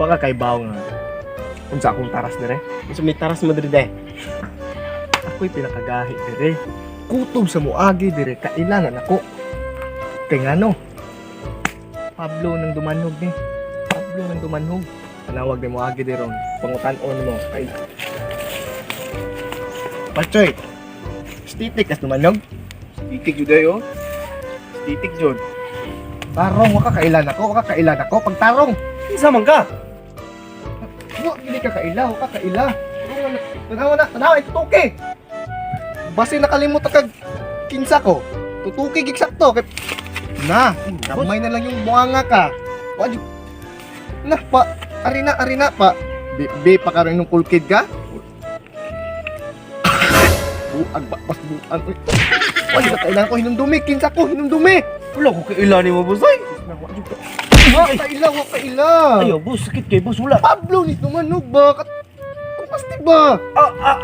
Wa ka kay baw nga. Unsa akong taras dire? Unsa may taras mo diri de? Ako'y pinakagahi dire. Kutob sa muagi dire kailangan ako. Kay ngano? Pablo nang dumanhog ni. Pablo nang dumanhog. Panawag ni muagi dire ron. Pangutan-on mo kay Pachoy. Stitik as dumanhog. Titik jud ay oh. Titik jud. Tarong wa ka kailan ako, wa ka kailan ako pagtarong. Kinsa man ka? Wa gini ka kaila, wa ka kaila. Tanawa na, tanawa tutuki. Basi nakalimot ka kag kinsa ko. Tutuki gig sakto kay na, kamay na lang yung buanga ka. Wa jud- na pa arina arina pa. Bi, bi pa karon nung cool kid ka. Buag ba pas buang. Uy. Wa jud ka kailangan ko hinumdumi kinsa ko hinumdumi. Wala ko kaila nimo boss ay. Na, wa jud ka. Wa kaila, wa kaila. Ayo boss, sakit kay boss wala. Pablo ni tumanog ba? Kumpasti ba? Ah, ah,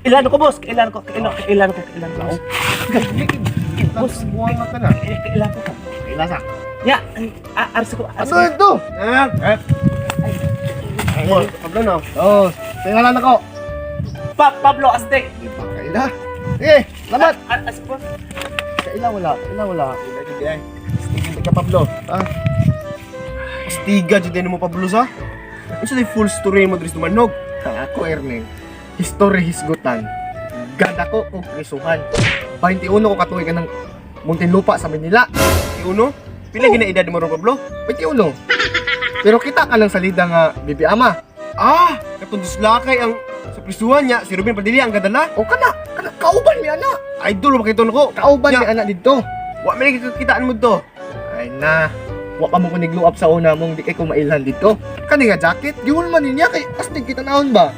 kailan ko boss, kailan ko, kailan kailan ko, kailan ko. Boss. Boss, buwan ka na. Kailan ko. Kaila sa. Ya, arsa ko. Ano ito? Ah, eh. Pablo no. Oh, tingalan ako. Pablo Aztec. Di ba kaila? Sige, salamat. Asa ko? Kaila wala, kaila wala. Kaila jud ay. Stiga ka Pablo. Ah. Stiga jud mo Pablo sa. Unsa day full story mo diri sa Dumanog? Ang ako, Erning. History hisgutan. Ganda ko kung prisuhan. 21 ko katuig ka ng Muntinlupa sa Manila. Uno? Pila gina edad mo ron Pablo? 21. Pero kita ka lang salida nga bibi ama. Ah, katong dislakay ang sa prisuhan niya si Ruben Padilla ang gadala. O kana, kana kauban mi ana. Idol ba kay ko? Kauban Nya. mi ana didto. Wa man kitaan mo to. Ay na, wa pa mo ko nigluap sa una mong di kay ko mailhan dito. Kani nga jacket, gihul man niya kay astig kita naon ba.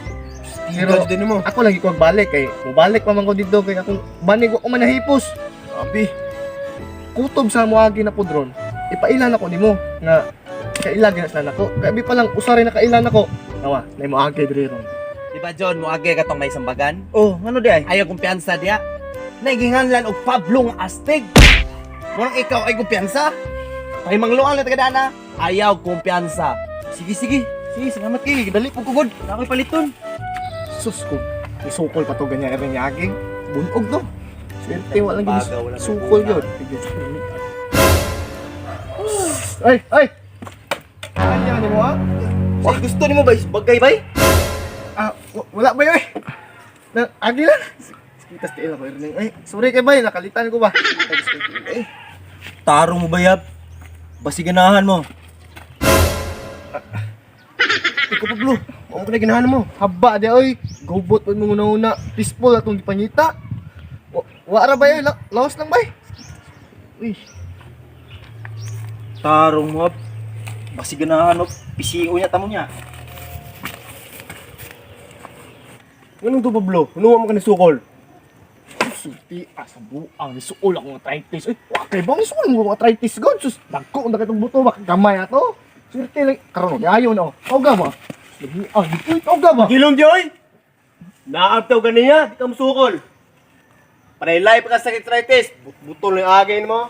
Pero Pero din mo. ako lagi ko balik kay mobalik pa man ko dito kay akong banig wa ko man nahipos. Abi, Kutob sa moagi na pudron. Ipailan ako nimo nga kaila gina sila nako. Kay abi pa lang usa rin na kailan nako. Nawa, nay moagi diri ron. Di ba John, moagi ka tong may sambagan? Oh, ano di ay? Ayaw kumpiyansa diya. Naiginganlan og Pablo nga astig. Murang ikaw ay kumpiyansa. Pahimangluan na taga dana. Ayaw kumpiyansa. Sige, sige. Sige, salamat kay. Dali po kugod. Ako'y paliton. Sus ko, isukol pa to ganyan rin yagi. Bunog to. Swerte wala lang Baga, wala sukol yun. Ay, ay! Ano yan mo ah? Say, gusto nimo ba bagay bay? Ah, wala ba yun eh? Na, agi lang. Kitas tiil ako, Erning. Ay, sorry kay bay, nakalitan ko ba? Eh, Tarong mo bayab. Basiganahan mo. Ikaw Pablo, wa mo ka na ganahan mo. Haba di oy. Gubot pa mo una-una. Peaceful atong gipangita. Wa ra ba yun? Laos lang bay. Uy, Tarong mo. Basiganahan mo. PCO niya tamo niya. Nganong to Pablo? Ano wa mo ka nasukol? sulti asa buang nisuol akong arthritis. Uy, wa kay ba nisuol mo arthritis god? Sus, dagko na kitong buto baka gamay ato. Swerte lang karon ayo na. Tawga ba? Lagi ah, uy, tawga ba? Gilong di oy. Naabtaw ganiya, di ka musukol. Panay pa ka sa arthritis, butbutol yung agay mo.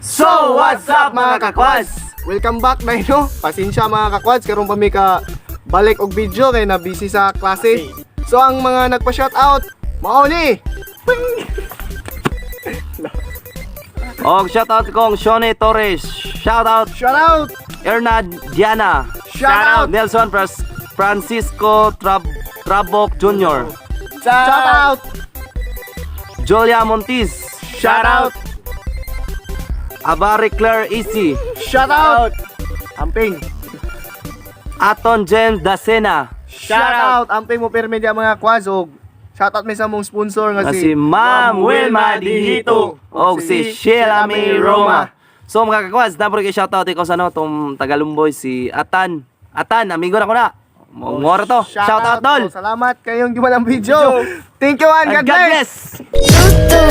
So, what's up mga kakwas? Welcome back na no. Pasensya mga kakwads karon pa mi ka balik og video kay na busy sa klase. So ang mga nagpa-shout out mao ni. Og shout out kong Shone Torres. Shout out Shout out. Erna Diana. Shout out. Nelson Francisco Trabok Jr. Shout out. Julia Montiz. Shout out. Abari Claire Isi. Shout out. Amping. Aton Jen Dacena. Shout out. Amping mo pirmi diya mga kwads og shout out mi sa mong sponsor nga Nga si Ma'am Wilma Dihito og si Sheila May Roma. So mga kakwas, dapat kay shoutout ikaw sa no, tong Tagalumboy si Atan. Atan, amigo na ko na. Mongoro to. Shout out tol. Salamat kayong giman ang video. Thank you and And God bless. God bless.